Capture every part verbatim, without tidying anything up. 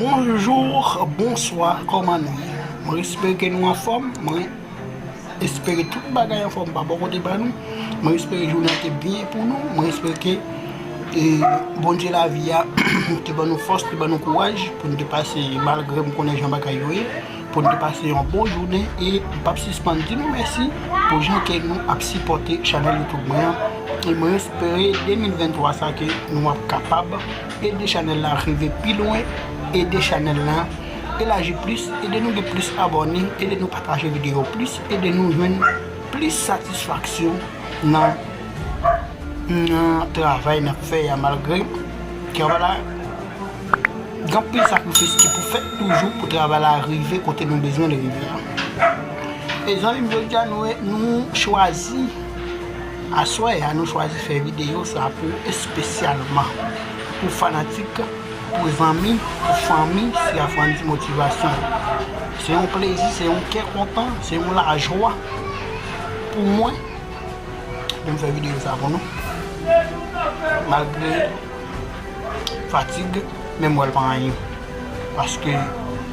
Bonjou, bonswa, kòman nou ye? Mwen espere ke nou anfòm. Mwen espere tout bagay anfòm pa bò kote pa nou. Mwen espere jounen an te byen pou nou. Mwen espere ke, e, Bondye lavi a te ban nou fòs, te ban nou kouraj pou nou te pase, malgre m konnen jan bagay yo ye, pou nou te pase yon bon jounen. E m p ap sispann di nou mèsi pou jan ke nou ap sipòte chanèl YouTube mwen an. E mwen espere de mil venntwa sa ke nou ap kapab ede chanèl la rive pi lwen, ede chanèl la elaji plis, ede nou gen plis abòne, ede nou pataje videyo plis, ede nou jwenn plis satisfaksyon nan, nan travay n ap fè a, malgre travay la gen anpil sakrifis ki pou fèt toujou pou travay la rive kote nou bezwen l rive a. E zanmi m, jodi a nou, nou chwazi, aswè a nou chwazi fè videyo sa pou espesyalman pou fanatik, pou zanmi, pou fanmi, se Afrandy Motivation. Se yon plezi, se yon kè kontan, se yon lajwa pou mwen de m fè videyo sa pou nou. Malgre fatig, men m wè l pa anyen. Paske,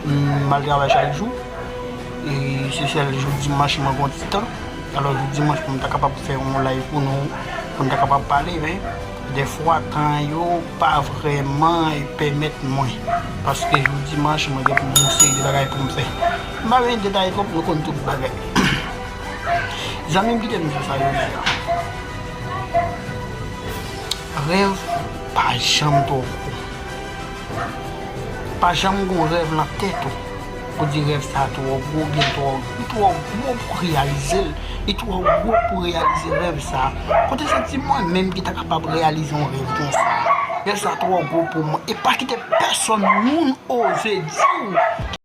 mm, m al travay chak jou. E se sèl jou dimanch mwen gen yon ti tan. Alò, jou dimanch pou m ta kapab fè yon live pou nou, pou n ta kapab pale, men dèfwa tan yo pa vrèman pèmèt mwen. Paske jou dimanch mwen gen pou m yon seri de bagay pou m fè. M pa vin detaye twòp, nou konn tout bagay. Zanmi m, kite m di sa jodi a. Rèv pa janm twò gwo. Pa janm gon rèv nan tèt ou pou di rèv sa twò gwo, byen twò, li twò gwo pou reyalize l, li twò gwo pou reyalize rèv sa. Kote santi mwen menm ki ta kapab reyalize yon rèv konsa? Rèv sa twò gwo pou mwen. E pa kite pèsonn moun oze di w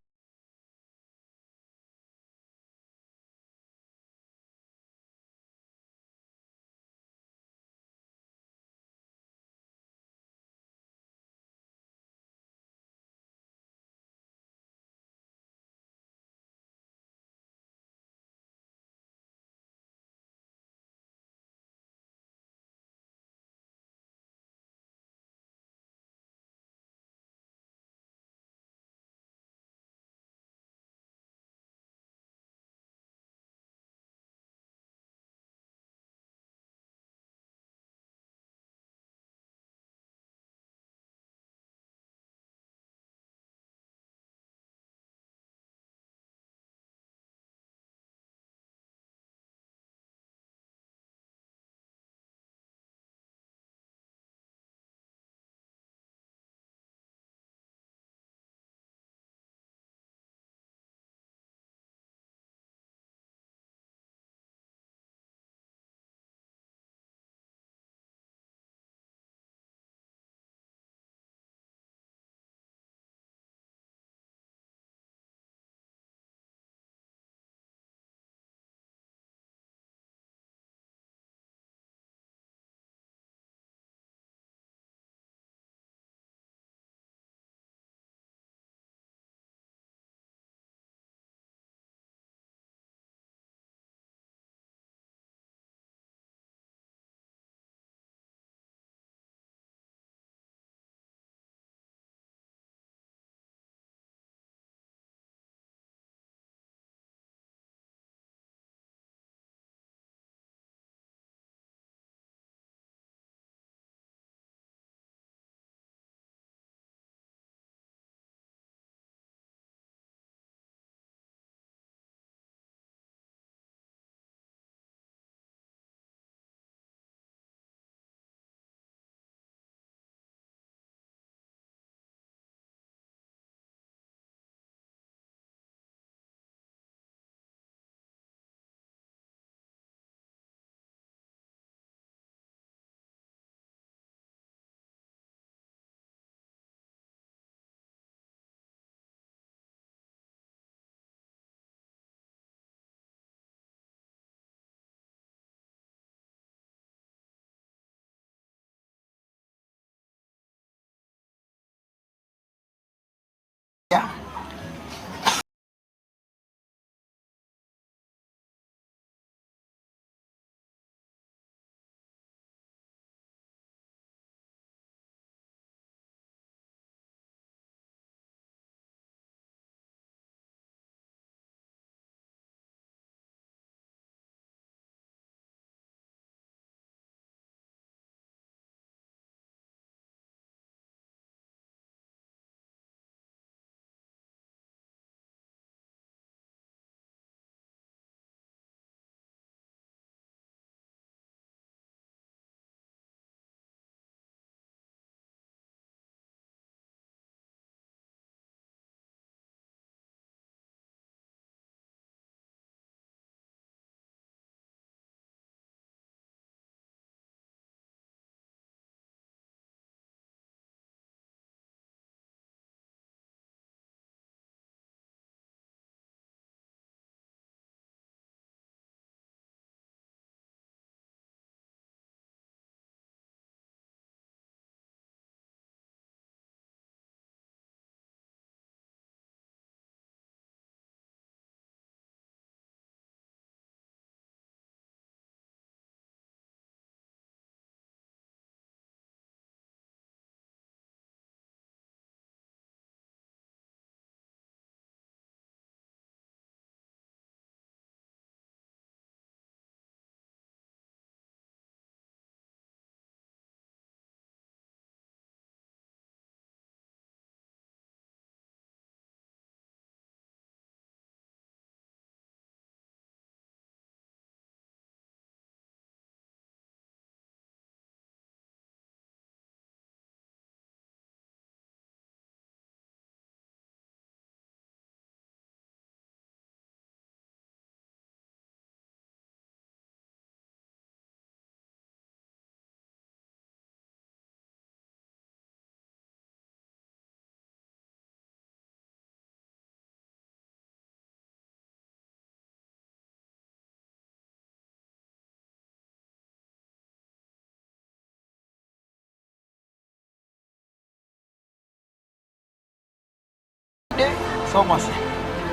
Sa w panse?